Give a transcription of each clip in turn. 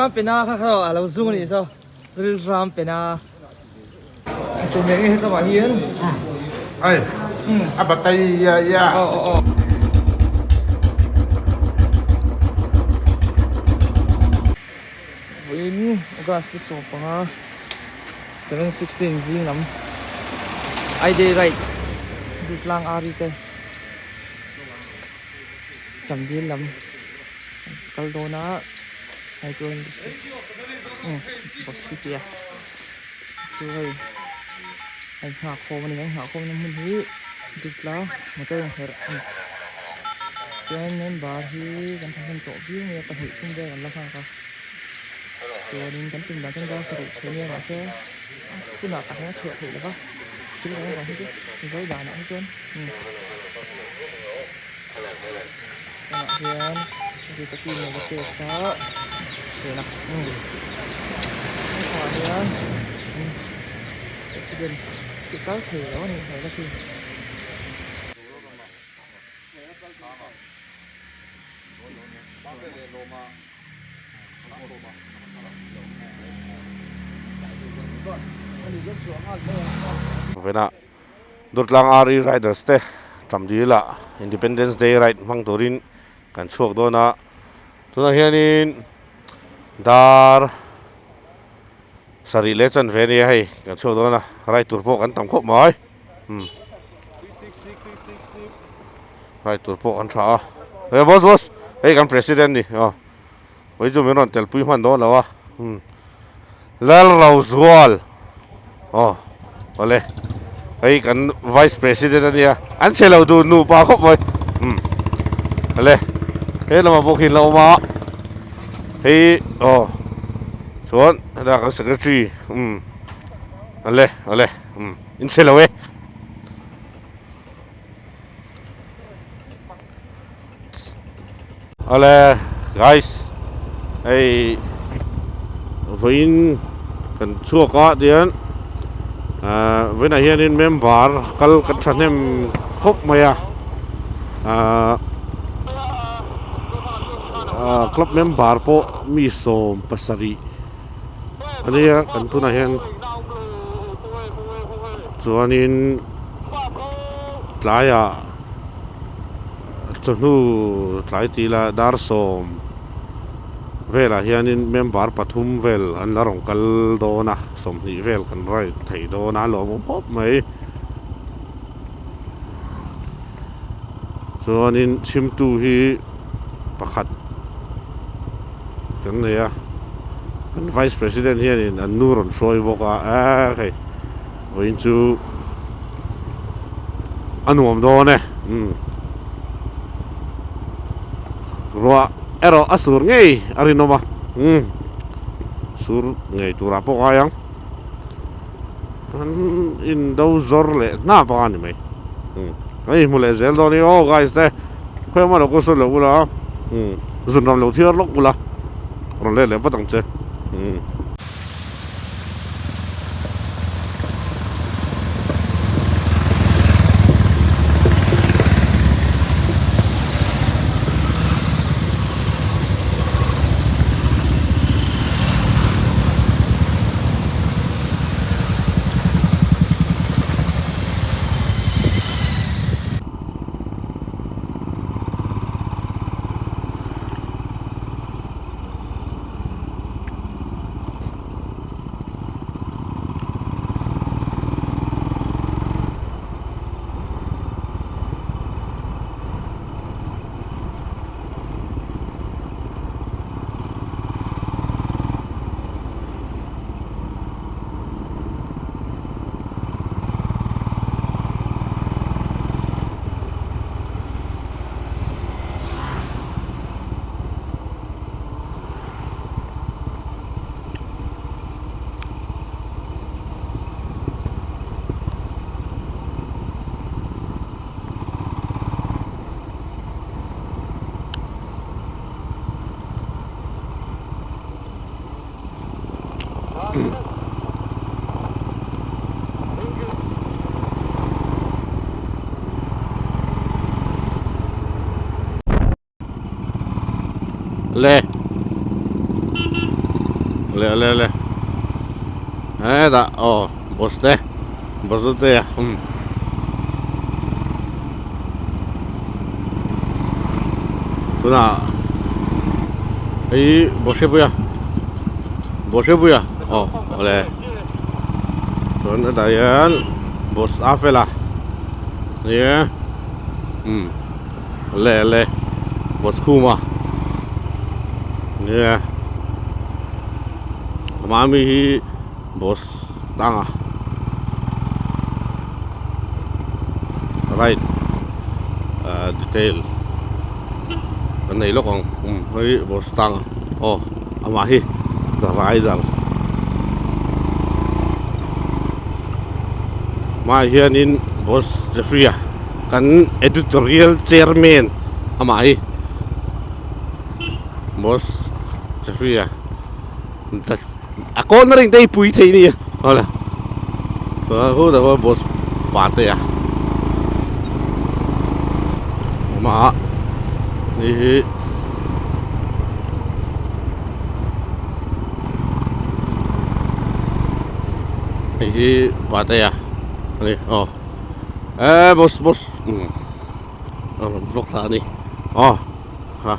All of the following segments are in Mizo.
Rilram pena kha kha a lo zung a nih chu Rilram pena Chu hmel nge hetlawmah hian Ai a batai ya ya Aw aw aw Vawiin August ni 15 7:16 zing lam I day ride Dutlang Ari te Chamdil lam kal dawn a hei chuan umm boss tia chu hei a inghah khawm a ni a inghah khawmna hmun hi Dutla motor inherh a ni chuan member hi kan thahnem tawh viau mai a pahnih thum vel an la nghak a chuanin kan tum dan chuan dar sarih chhuah nia mahse a hunah tak hian a chhuah theih lova thil reng reng hi chu mizo danah hi chuan umm. Tunah hian Rita team lo test a chhena hetah hian president tih kal thei lo a nih hmel a khi. Vena Durtlang RE Riders te Tamdil-ah Independence Day Ride hmang turin kan chhuak dawn a, tunah hianin dar sarih leh chanve a nia hei kan chhuak dawn a, ride tur pawh kan tam khawp mai umm ride tur pawh kan tha a, he boss boss hei kan president ni aw vawi chu min rawn telpui hman dawn lo a umm Lalrozual aw awle hei kan vice president a nia an chhe lo dun nupa khawp mai umm awle he lamah pawh khi an lo awm a hei aw chuan hetah kan secretary umm awle awle umm in chhe lo e. Awle guys hei vawiin kan chhuak a tihian ahh vawiinah hianin member kal kan thahnem khawp mai a ahh ahh club member pawh mi sawm pasarih a nia kan tunah hian chuanin tlaiah. Chawhnu tlai tih lah dar sawm velah hianin member pathum vel an la rawn kal dawn a, sawmhnih vel kan ride thei dawn a lawmawm khawp mai. Chuanin chhimtu hi pakhat kan nei a, kan vice president hianin an nu rawn hruai bawk a, eee hei. Vawiin chu a nuam dawn e umm ruah erawh a sur ngei a rinawm a umm sur ngei turah pawh ngai ang an in do zawr leh hnap a ni mai umm kan inhmu leh zel dawn a ni aw guys te khawi emaw lo kal sawn lo ula umm zun ram lo thiar lawk ula rawn let leh vat ang che umm. Le. Le le le hetah aw boss te boss te a umm. Tunah hei Bawhrepuia Bawhrepuia aw awle chuan hetah hian bus a fel a nia umm le le bus khum a nia amah ami hi bus tang a right ah detail kan nei lawk ang um hei bus tang a aw amah hi the rider hmaah hianin bus Jeffrey a kan editorial chairman amah hi bus Jeffrey a. A corner in te hi pui thei nia awle khutah khuan bus pa te a awm a hei hi hei hi pa te a ani aw eh bus bus umm a rawn vlog thla a ni aw. kha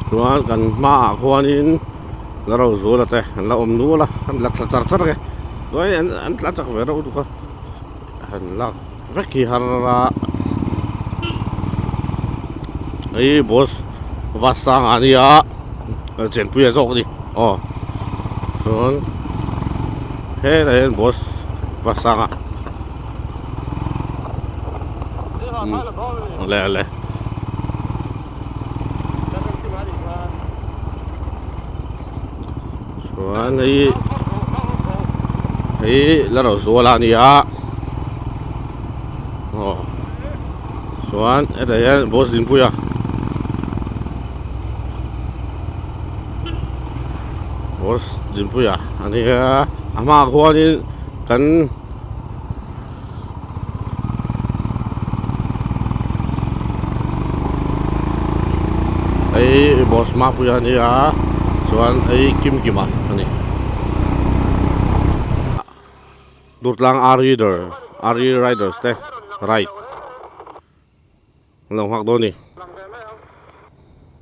chuan kan hmaah khuanin la ro zula te an la awm nual a an la thla char char ang e chuan an tla chak ve reuh lutuk a han lak vek hi har a hei bus va sang ah nia chenpui a zawk a ni aw chuan helaiah hian bus va sang a. Le le chuan hei hei la ro zual a ni a aw chuan hetah hian bus dinpui a bus dinpui a ani a a hmaah khuanin kan. Hei boss Mapuia a ni a chuan hei Kimkima a ni Durtlang R rider R riders te ride an lo nghak dawn a ni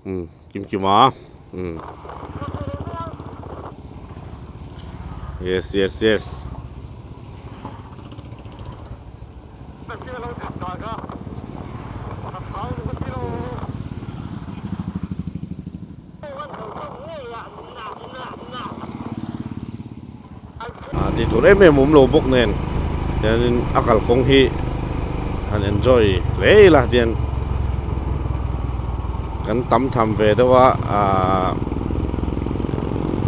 umm Kimkima umm yes yes yes. Tih tur em em awm lo bawk nen hianin a kalkawng hi han enjoy hle ila tian kan tam tham ve deuh a ahh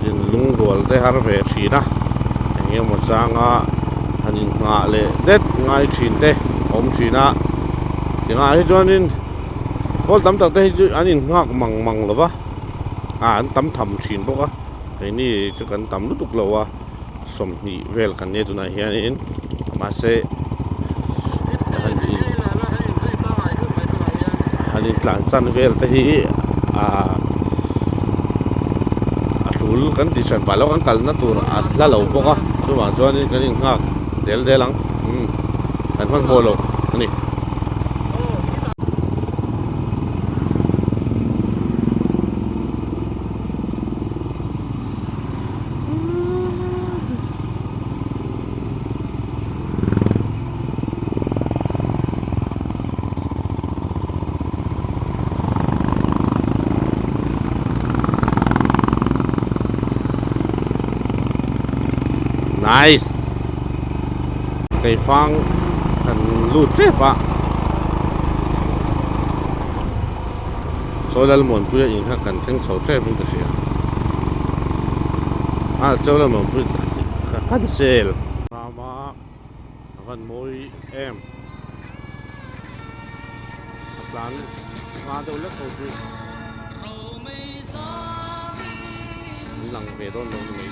in lungrual te har ve thin a eng emaw changa han inngah leh det ngai thin te a awm thin a tingah hi chuanin pawl tam tak te hi chu an innghak mang mang lo va ah an tam tham thin bawk a keini chu kan tam lutuk lo a 20 vel kan nia tunah hianin mahse han in han intlan chan vel te hi ah a tul kan tih hran pah lo kan kalna tur a hla lo bawk a chuvang chuanin kan innghak del del ang umm kan hmanhmawh lo a ni. Nice Keifang kan lut tep a Chaw Lalmuanpuia in kha kan thleng chho tep in ka hria a Chaw Lalmuanpuia ka cancel. Rama a van mawi em a tlan hma deuh lek ho chu an lang ve dawn lo ni mai.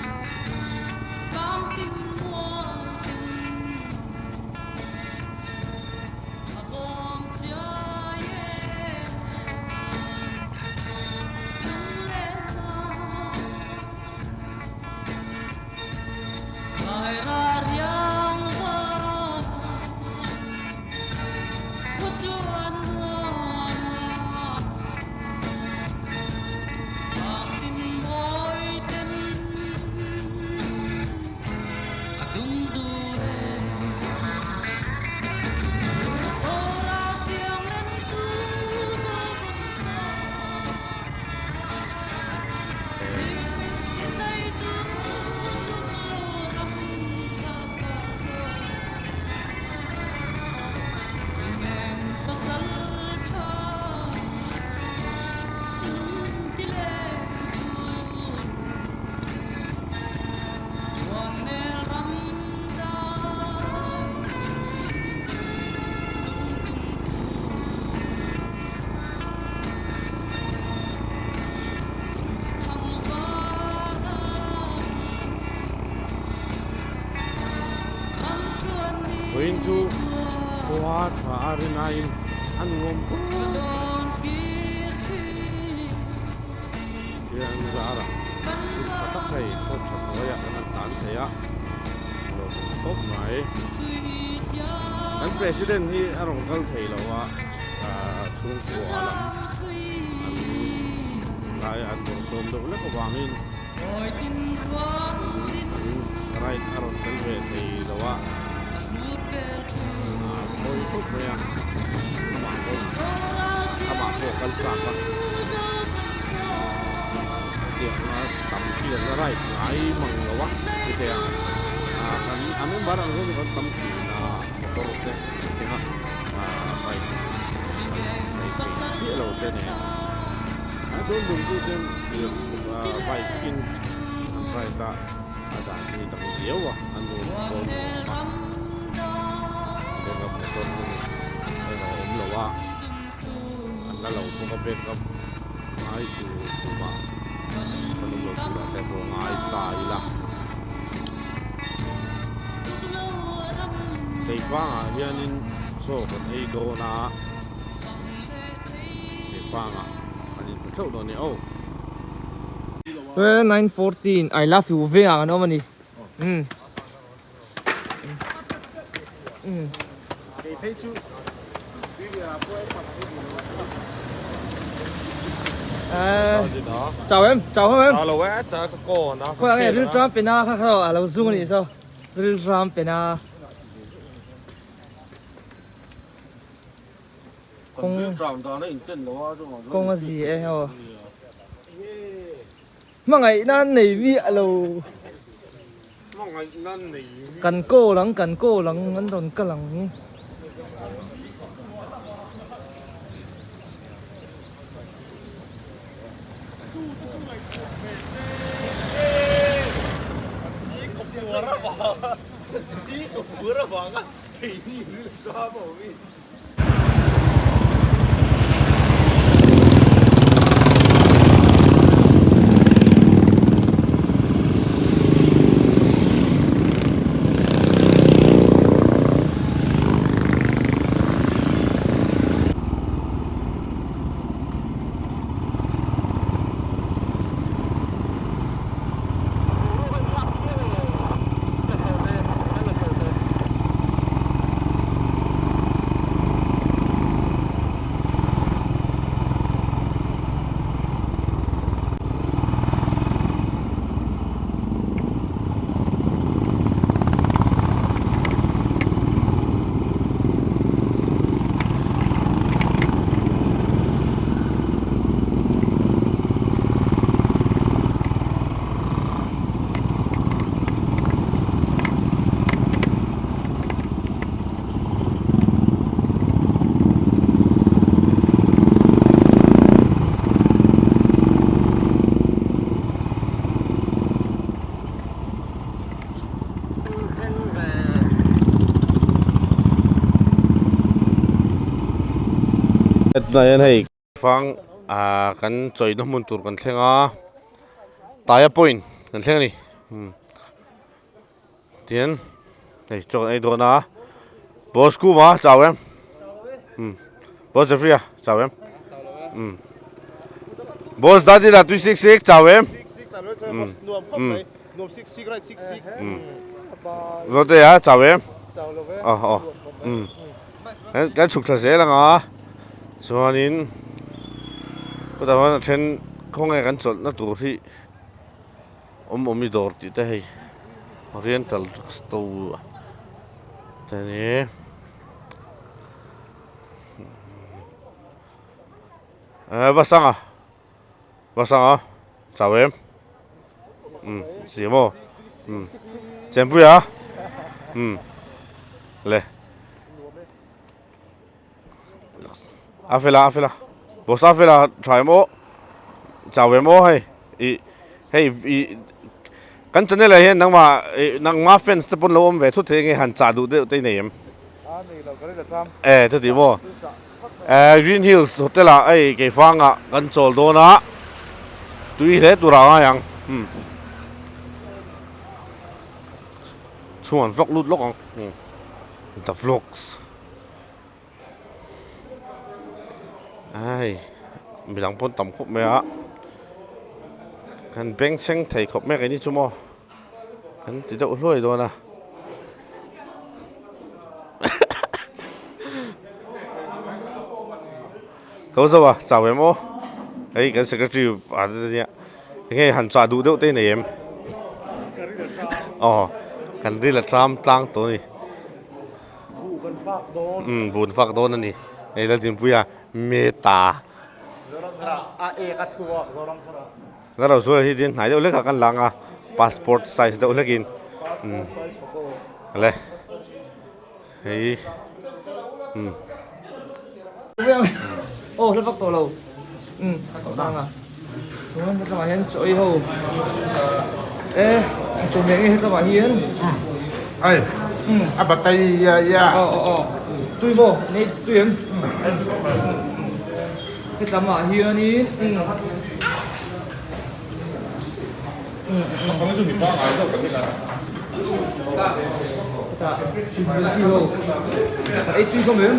Khua tha a rinaiin a nuam khawp mai. Hian zarah hun tha tak hei khaw tha hnuaiah kan han tlan thei a, lawmawm khawp mai. Kan president hi a rawn kal thei lo a, chhungkua lam an lai an bawrhsawm deuh lek avangin kan right a rawn tel ve thei lo a, pawi khawp mai a, amah pawh amah pawh kal chak a, hetianga tam hi an la right ngai mang lo a, chutia kan a member ang zawng chu kan tam thin a, motor te keng a bike kan nei thei chiah lo te nen. A tun bul chu chuan bike in an ride a a dan hi dang viau a a nu pawh nuam a backup motor erawh a awm lo a an la lo bawk a backup ngai tur tumah kan awm lo turah te pawh ngai ta ila keifangah hianin chaw kan ei dawn a. 9:14 I love you veng ah kan awm a ni umm umm chau em chau em khawi nge rilṭam pena kha kha a lo zung a nih saw rilṭam pena. Kawng kawng a zi e aw hmangaih nan nei miah lo kan call ang kan call ang an rawn kal ang. Tunah hian hei fang ah kan chawina hmun tur kan thleng a Taia point kan thleng a ni. Tihian hei chaw kan ei dawn a boss kuma chau em umm boss Jeffrey a chau em umm boss daddy la tui sik sik chau em umm umm umm zawte a chau em aw aw umm kan chhuk thla zel anga chuanin chutah chuan a then khawnge kan chawlhna tur hi. Awm awm i dawr tih te hei oriental drug store te a ni eh va sanga va sanga chau em umm si maw umm chenpui a umm le A fela a fela boss a fela tha em aw chau em aw hei ih hei ih kan channel ah hian nangmah ih nangma fans te pawn lo awm ve thut thei nge han chah duh deuh te i nei em e chuti maw eh green hills hotel ah hei keifang ah kan chawl dawn a tui hle tur ah a ngai ang umm chhung an vlog lut lawk ang the vlogs. Ai midang pawn tam khawp mai a kan beng seng thei khawp mai keini chu maw kan ti deuh hluai dawn a. Ko zo a chau em aw hei kan secretary a nia enge han chah duh deuh te nei em aw kan ril a tram tlang tawh a ni umm buh an fak dawn a ni hei Laldinpuia meta Lalrozuala hi tin hnai deuh hlek a kan lang a passport size deuh hlekin umm le. Hei umm. Aw hla vak tawh lo umm tang a chuan hetlangah hian chaw ei ho e chawhmeh nge hetlangah hian ai a batai ya ya aw aw aw tui maw nei tui em hetlamah hianin umm Ei tui hlawm em?